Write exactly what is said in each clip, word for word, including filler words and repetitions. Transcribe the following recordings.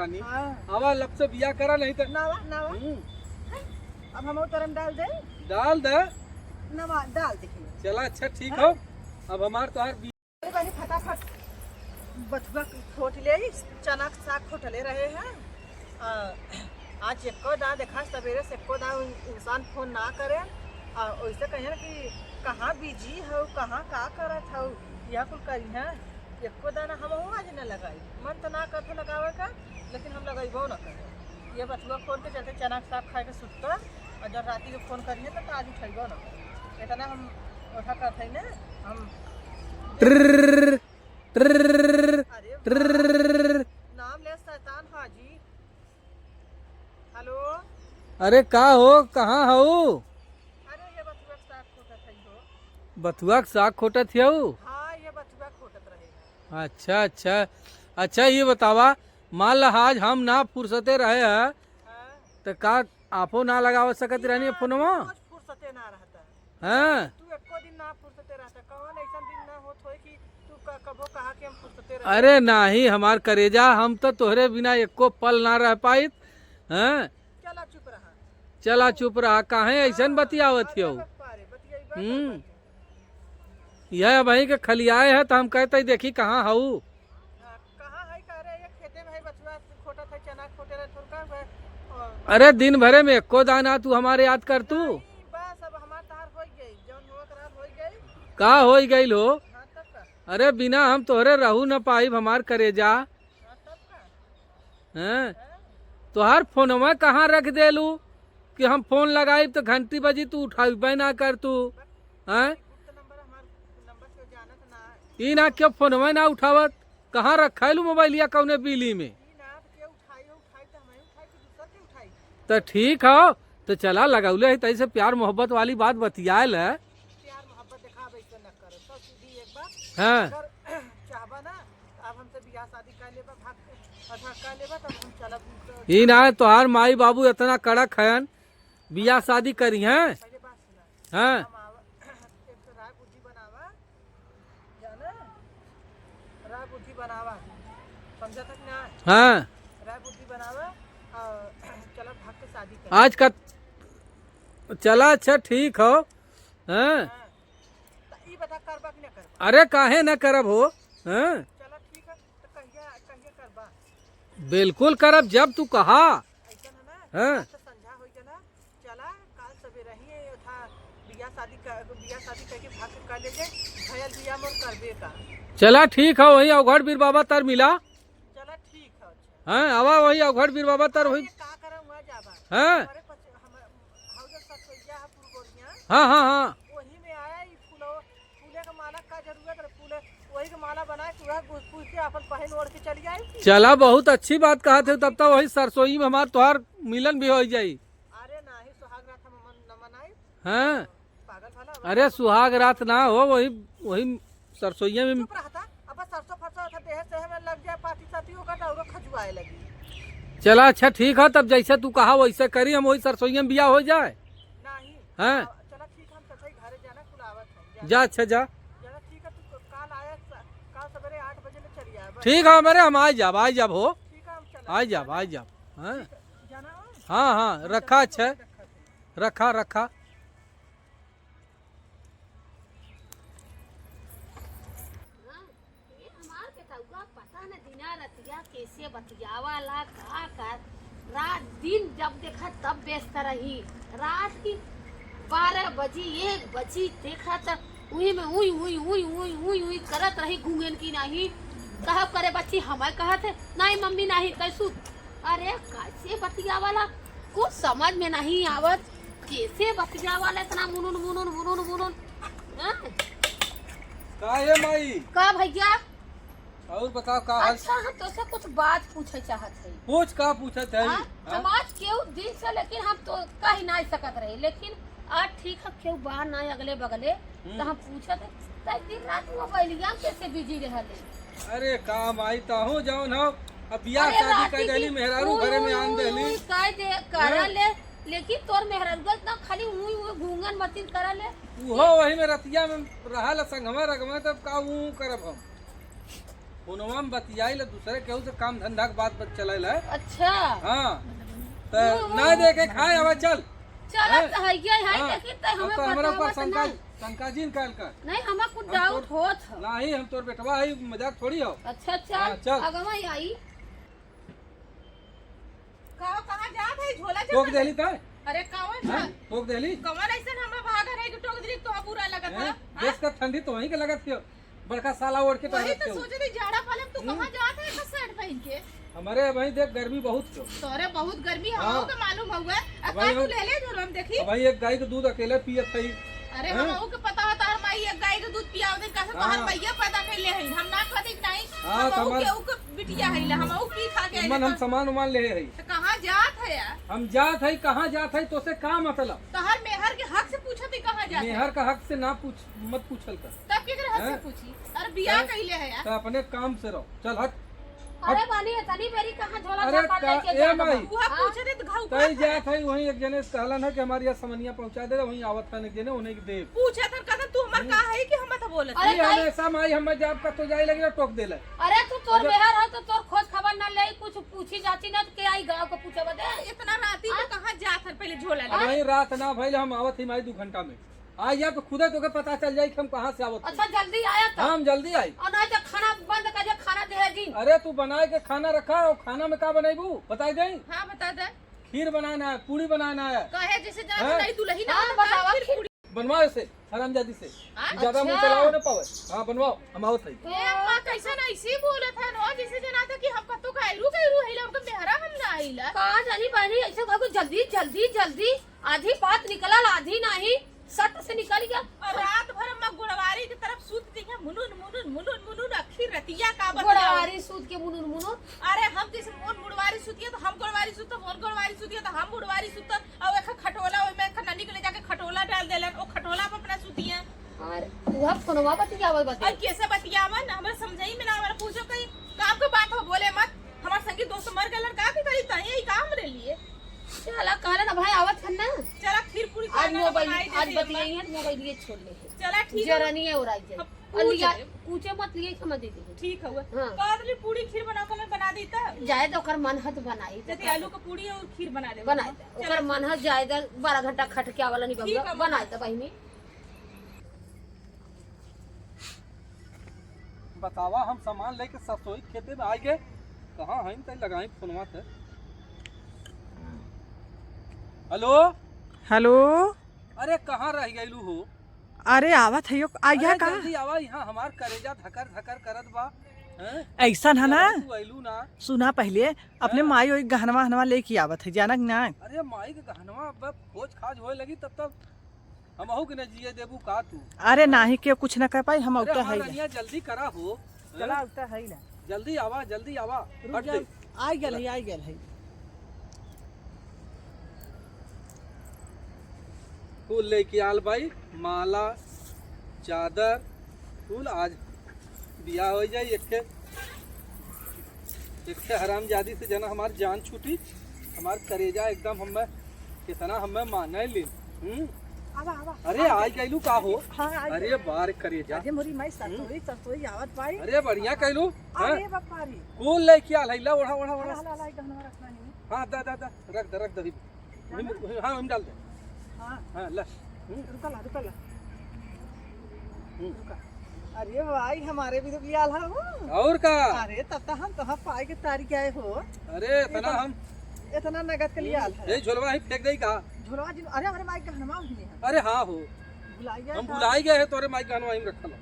रानी। हाँ। आवा, लब से बियाह करा, नहीं तो। नावा, नावा। हम्म। अब हम उतरम डाल दे। डाल दे। नवा, डाल दे। चला, अच्छा, ठीक हाँ? हो। अब हमार तोहार बी- अरे बहनी, फटाफट बथुआ खोट ले, चना के साग खोटले रहे हैं। आ, आज एको दा देखा, सवेरे से एको दा इंसान फोन ना करे। आ, वैसे कहे ना कि कहाँ बिजी हो, कहाँ का करत हो, यह कुल करी है। एको दाना हमहू आज न लगाई, मन तो ना करत लगावे का, लेकिन हम लगइबो न करे। ये बथुआ खोट के चलते चना के साग खाए के सुत्ता, और जब राती के फोन करिए तो आज उठइबो न करे। इतना हम ओठा करत है ना, हम ट्रिर, ट्रिर, अरे ट्रिर। नाम ले शैतान हाजी। हेलो। अरे का हो, कहाँ हऊ? अरे ये बथुआ के साग खोटत है हो। बथुआ के साग खोटत हऊ? हाँ, ये बथुआ खोटत रहे। अच्छा, अच्छा। अच्छा, ये बतावा, मान ला आज हम ना फुर्सते रहे हैं, हाँ। तो का आपो ना लगावत सकत रहनी है फोनवा? रोज फुर्सते ना रहता। हाँ। तू एको दिन ना फुर्सते रहता। कौन ऐसा दिन ना होत होई कि तू क-, कबो कहा कि हम फुर्सते रहे? अरे नाही, हमार करेजा, हम तो तोहरे बिना एको पल ना रह पाइत। हाँ। चला चुप रहा। चला चुप रहा, काहे ऐसन हाँ, बतियावत अरे हो? बप्पा रे, बतियाई बा हम्म। करबा तू। यह अबहीं के खलियाए है, तो हम कहते ही देखी कहाँ हऊ। हाँ, कहाँ है का रे? ये खेते में है, बथुआ खोटत है, चना खोटे रहे, थोड़का हुआ। अरे, दिन भरे में एको दाना तू हमारे याद कर तू। नहीं, बस अब हमार तहार होई गई, जौन हुआ करार होई गई। का होई गई हो? हाँ, तब का? अरे, बिना हम तोहरे रहू न पाइब, हमार करेजा। हाँ, तब का? हैं? हैं? तोहार फोनवा कहाँ रख देलू कि हम फोन लगाइब तो घंटी बजी, तू उठाइबे ना कर तू। हैं? गुप्त नंबर हमार, नंबर के जानत ना। ई ना क्यों फोनवा ना उठावत? कहाँ रखाइलू मोबाइलिया, कौने बीली में? ई ना के उठाई, उठाई तो हमें उठाई कि दूसर के उठाई? तो ठीक हो, तो चला लगौले है, तैसे प्यार मोहब्बत वाली बात बतियाए ले। प्यार मोहब्बत देखावे ऐसे न करो, सब सीधी एक बार। हाँ। अगर चाहबा ना, अब हमसे बियाह शादी कर लेबा, भाग के, अच्छा कर लेबा, तब हम चलब। ई ना, तोहार माई बाबू इतना कड़क हयन, बियाह शादी करी हैं? पहले बात सुना। हाँ। हम आवा, एक तो राय बुद्धि बनावा, जाना? राय बुद्धि बनावा, समझा तक ना? हाँ। राय बुद्धि बनावा, और चला भाग के शादी कर। आज का चला, अच्छा, ठीक हो। हाँ। हाँ। त ई बता, करबा कि ना करबा? अरे, काहे ना करब हो? हाँ? चला, ठीक है, त कहिया, कहिया करबा? बिल्कुल करब, जब तू कहा। ऐसन है ना, हाँ। आज तो संझा होई गया ना, चला, काल सवेरे ही था, बियाह शादी कर, बियाह शादी करके भाग के कर ले जे, भयल बियाह मोर करबे का। चला, ठीक है, वही अवघड़ बीर बाबा तर मिला। चला, ठीक है, अच्छा। हाँ, आवा वही अवघड़ बीर बाबा तर अरे, वही। का करम हुआ जाबा? हाँ। हमारे पछ-, हम, हौजन सतोइया है पुरगोरिया। हाँ, हाँ, हाँ। वही में आया, ई फूलो, फूले का माला का जरूरत है, फूले, वही के माला बना के, वह गु-, पूछ के अपन पहन ओढ़ के चली आई। चला, बहुत अच्छी बात कहत है, तब तो वही सरसोई में हमार तोहार मिलन भी हो जाई। अरे नाही, सुहाग रात हम मन-, न मनाई। हाँ। पागल भला, अरे, सुहाग रात ना हो, वही, वही सरसोईया में। चुप रहता, अब सरसों फरसों अच्छा देह से हमें लग जाए, पाती साती ओकर तो औरो खजुआए लगी। चला, अच्छा, ठीक है, तब जैसे तू कहा वैसे करी, हम वही सरसोईया में बियाह हो जाए। नहीं। हाँ। चला, ठीक, हम चलते ही घरे जाना, कुल आवत हम, जा। जा, अच्छा, जा। चला, ठीक है, तू काल आया, काल सवेरे आठ बजे ले चली आया, बस। ठीक है, मेरे हम आ जाब, आ जाब हो। ठीक है, हम चला। आ जाब, आ जाब। हाँ। ठीक है, जाना हो? हाँ, हाँ, हम रखा, चलते अच्छा। रखा, रखा। हाँ, ये हमार बेटउआ पता न दिना रतिया कैसे बतियावाला, का कर, रात दिन जब देखा तब व्यस्त रही। रात की बारह बजी, एक बजी देखा त उही में उई, उई, उई, उई, उई, उई करत रही, घूंगेन की नाही। कहब करे बच्ची हमें कहत है, "नाही मम्मी नाही, तै सुत।" अरे कैसे बतियावाला, कुछ समझ में नहीं आवत, कैसे बतियावाला इतना मुनुन, मुनुन, मुनुन, मुनुन, हैं? का है माई? का भैया? और बताओ का हाल? अच्छा, हम तोसे कुछ बात पूछे चाहत है। पूछ, का पूछत है? हाँ? हाँ? हम आज केहू दिन से, लेकिन हम तो कही नहीं सकत रहे, लेकिन आज ठीक है, केहू बा ना अगले बगले, हम्म। तो हम पूछत है, तो दिन रात मोबाइलिया में कैसे बिजी रहले? अरे का माई, तहूँ जौन हो, अब बियाह अरे शादी राती कर देली, की मेहरारू घरे में आन उई, देली। उई, कह दे, करा हैं? ले, लेकिन तोर मेहरारू इतना खाली उई, उई घूंगन मतिन करा ले। उहो वही में रतिया में रहल संगमा रगमा, तब का ऊ करब हम? फोनवा में बतियाई ले, दूसरे केहू से काम धंधा के बात, बात चले ले। अच्छा। हाँ। तो वो, वो, ना दे के खाए, आवा चल। चल, अब हैं? तो है ये, है, हाँ। देखी, तो अब हमें तो हमरा ऊपर बतावत शंका, ना। शंका जिन काल कर। नहीं, हमें कुछ हम doubt तोर, होत ह। नहीं, हम तोर बेटवा है, मजाक थोड़ी हो। अच्छा, चल, हाँ, चल। अगवा आई। का, कहाँ जात है? झोला टोक जमा देली है। तय? अरे, कौन हैं? है? टोक देली? कौन ऐसन हमें भागा रहे कि टोक देली, तो बुरा लगत हैं? है? देश का ठंडी तो वहीं के लगत के। बड़का साला ओढ़ के वही टहरत तो के हो। सोचे रही, जाड़ा पाले में तू हम्म। कहाँ जात है, एकर shirt पहन के? हमारे भाई देख, गर्मी बहुत क्यों। तोरे बहुत गर्मी, हाँ। हमहू के मालूम हउए। अब भाई का तू हम, ले ले झोला में देखी। अब भाई एक गाय के दूध अकेले पियत है। अरे, हैं? हमहू के पता हो, तोहर माई एक गाय के दूध पियावत है, कैसे तोहर हाँ। माइया पैदा कैले है। हम ना कहते कि नहीं, हाँ, हमहू सामान के ऊ के बिटिया है, हमहू की खा के आइले मन हम तो। सामान उमान ले है। तो कहाँ जात है यार? हम जात है, कहाँ जात है, तोसे का मतलब? तोहर मेहर के हक से पूछत है, कहाँ जात है? मेहर का हक से ना पूछ, मत पूछल कर। तब केकरे हक से हैं? पूछी? अरे बियाह हैं? कइले है यार। तो अपने काम से रहो, चल हट। अरे हट। बानी, इतनी बेरी कहाँ झोला अरे झापड़ का, लेके ए जात बा? माई। उहा हाँ? पूछे दे तो घाव कई का जात है, वहीं एक जने से कहलन है कि हमारे यहाँ समनिया पहुँचा दे, वहीं आवत है एक जने, उन्हें के देब। पूछे तो कहता तू हमार हम्म। का है कि हम तो बोलत अरे ये भाई। हमेशा माई हम जाब का तो जाए लगे टोक देला। अरे तू तोर अरे मेहर हो तो तोर खोज खबर ना ले, कुछ पूछी जाची ना तो के आई गाँव को पूछे बदे। इतना राती में हाँ? कहाँ जात है पहले झोला अब ले? वहीं रात ना भइल, हम आवत ही माई दो घंटा में। आ जा तो खुदे तोके पता चल जाई कि हम कहाँ से आवत हई। अच्छा, जल्दी आया तो। हाँ, हम जल्दी आई। और नहीं तो खाना बंद कर दे, खाना दे है जी। अरे, तू बनाए के खाना रखा, और खाना में का बनाईबू? बताई दे। हाँ, बता दे। खीर बनाना है, पूड़ी बनाना है। कहे जैसे जाना हैं? नहीं, दुल्हन हाँ, आवत है, बतावा, खीर खीर पूड़ी। बनवाओ इसे, हरामजादी से। हाँ? ज्यादा मुंह अच्छा। चलाओ ना पावे। हाँ, बनवाओ, हम आवत हई। ए अम्मा, कैसन ऐसे बोलत है नो, जैसे जना था कि हम कतो का आइरू, का आइरू हइला, उनका मेहरा हम ना आइला। का जानी बहनी, ऐसे कहो जल्दी, जल्दी, जल्दी। आधी बात निकलल, आधी नाही, सट से निकल गया। और रात भर अम्मा गोड़वारी की तरफ सूत गई है, मुनुन, मुनुन, मुनुन, मुनुन, आखिर रतिया का बतियाओ। गोड़वारी सूत के मुनुन, मुनुन। अरे हम जैसे मोन मुड़वारी सूतिया तो हम गोड़वारी सूतब, मोन गोड़वारी सूतिया तो हम मुड़वारी सूतब। और एक खटोला, ओइमे एक ननी के ले जाके खटोला डाल देलन, ओ खटोला पे अपना सूतिया। और वह फोनवा बतियावल बते। और कैसे बतियावन? हमरा समझाई में ना, हमरा पूछो कहीं काम के बात हो, बोले मत। हमार संगी दोस्त मर गए, लड़का के करी तही, यही काम रे लिए। चला, कहले ना भाई, आवत हन ना। चला, खीर पूरी आज खाना मोबाइल, बनाई आज देते बतियाई हैं। है, मोबाइल ये छोड़ ले। चला, ठीक है। जरनिया उड़ाई जाए। अब और पूछ लिया, ले। पूछे मत, लिए समझ दे दे। ठीक है, हुआ। हाँ। कह देली पूरी खीर बना के बना दी त। जाए तो ओकर मन हत बनाई तो जैसे का आलू का पूरी और खीर बना दे। बना दे। चला, ओकर मन हत जाए दे, बारह घंटा खट के आवला नहीं ठीक बबुआ, है, बना दे बहिनी। बतावा, हम सामान लेके सरसोई खेते में आ गए। कहाँ हईन तई लगाई फोनवा ते। हेलो। हेलो। अरे, कहाँ रह गइलू हो? अरे, आवत है यो, आ गया अरे, का? जल्दी आवा, यहाँ हमार करेजा धकर धकर करत बा। हैं? ऐसन है ना? तू अइलू ना। सुना पहले, अपने हाँ। माई ओई गहनवा हनवा लेके आवत है, जाना कि ना? अरे, माई के गहनवा अब खोज खाज होए लगी, तब तक हमहू के न जिए देबू का तू? अरे हाँ? नाही, के कुछ न कर पाई, हम अरे उठा हमार है। रनिया जल्दी करा हो। चला, हैं? उठा है ना। जल्दी आवा, जल्दी आवा। रुक हट जा, दे। आई गल है, आई गल है। कुल लेके आल बाई, माला, चादर, कुल आज बियाह हो जाई। एक एक ठे हरामजादी से जना हमार जान छूटी, हमार करेजा एकदम हम्मे, कितना हम्मे माने ली। हम्म? आवा, आवा, अरे, आवा। आई गइलू का हो? हाँ, आई अरे, गइलू। बार करेजा। अरे, मोरी माई हम्म? सरसोई, सरसोई आवत बाई। अरे, बढ़िया कइलू। अरे, हाँ? बापा रे। कुल लेके आल है, ला, ओढ़ा, ओढ़ा, ओढ़ा। ला, ला, ला, ई गहनवा रखना नहीं। हाँ, दा, दा, दा, रख दे, रख दे। वही में, हाँ, वही में डाल दे। हाँ। हाँ, ला। हम्म। रुका ला, रुका ला। हम्म। रुका। अरे भाई, हमारे भी तो बियाह हो। और का? अरे, तब तो हम तोहार पाए के तारी के आए हो। अरे, इतना इतना, हम इतना नगद के लिए आल है। यही झोलवा ही फेंक देई का? झोलवा जिन, अरे, हमारे माई गहनवा ही नहीं है। अरे, हाँ हो। भुलाइया हम था। भुलाई गए हैं, तोरे माई गहनवा ही में रखल हो।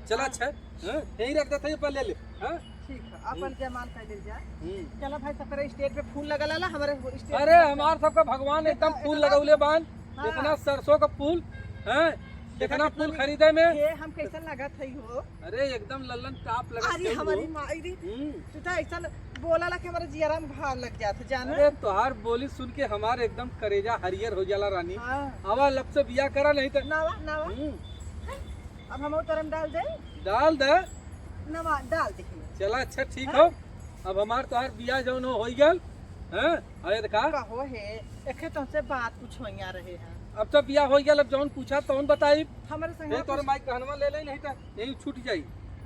चला, हाँ। अच्छा है। हाँ, यहीं रख देते हैं, अपन ले ले। हाँ? ठीक है, अपन हम्म। जयमाल कर ले जा। हम्म। चला भाई, सबरे stage पे फूल लगा ला, हमारे stage अरे, पे हमार सबका भगवान एकदम देखा, फूल इतना लगौले बान, हाँ। इतना सरसों का फूल, हैं? देखा इतना कितना फूल नहीं, खरीदे में। ये हम कैसन लगत है हो? अरे, एकदम लल्लन टाप लगत अरे, है हो। हमारी माई रे, हम्म। तू तो ऐसा बोला ला कि हमारे जियरा में भाव लग जात है, जाना? अरे, तोहार बोली सुन के हमार एकदम करेजा हरियर हो जाला, रानी। हाँ। आवा, लब से बियाह करा, नहीं तो नावा, नावा। हम्म। अब हम उतरम डाल दे? डाल दे। नवा डाल दे। चला, अच्छा, ठीक हाँ? हो। अब हमार तोहार बियाह जौन हो, होई गल। हैं? अरे, देखा। कहो हे, एके तुमसे बात कुछ होइया रहे हैं। अब तो बियाह होई गल, अब जौन पूछा तौन बताई। हमारे संग नहीं, तोरे कुछ माई गहनवा ले ले, नहीं तो यही छूट जाई।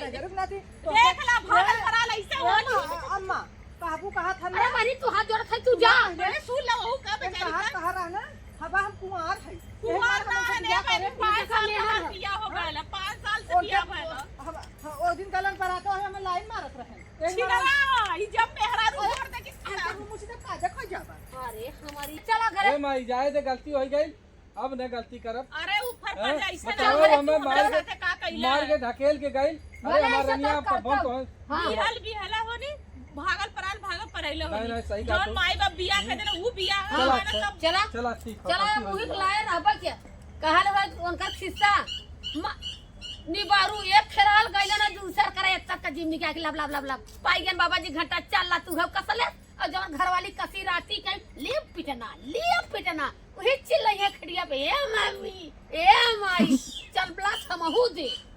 गजब ना थी। तो देख ला, भागल पराल ऐसे हो अम्मा, जी। अम्मा, काबू कहा था अरे ना? मारी, तू हाथ जोड़त है, तू जा। मैंने सुन ला, वहू का बेचारी कहा, का। कहा रहा ना, हवा हम कुंवार है। कुंवार ना है, बियाह करे, पाँच साल का बियाह हो गया, पाँच साल से बियाह भइल। हम, हाँ, ओ दिन गलन पर आते हुए हमें लाइन मारत रहे। छिनरा, ई जब मेहरारू अरे, जोर दे के अरे, तू मुझे तो ताजा खा जाबा। अरे, हमारी, चला घरे। ए माई, जाए दे, गलती हो गई, अब न गलती करब। अरे, ऊपर पर हैं? जैसे बताओ, ना हमें हमरा मार के, साथे का कइला मार के है? ढकेल के गइल। अरे, भले हमार ऐसे रनिया तो आपका करता बहुत हूँ। हाँ। बिहल बिहला होनी, भागल पराल, भागल परैलो नहीं, होनी। नहीं, सही कहा जौन तू। माई बाप बियाह के देले, ऊ बियाह चला, हमारा अच्छा। तब चला। चला, ठीक है, चला, अब गलती हो मुहिक गई। लाए रहबा क्या? कहल बा उनका खिस्सा। म-, निबारू एक खेलाल गइला ना, दूसर करे एक तक का जिम निकाल के लब, लब, लब, लब। पाई गन बाबा जी घंटा चल ला तू, हम कसले। और जवन घरवाली कसी राती के, "ले पिटना, ले पिटना।" वही चिल्लइहे खटिया पे, "ए मम्मी, ए माई, चल ब्लास हमहू दे।"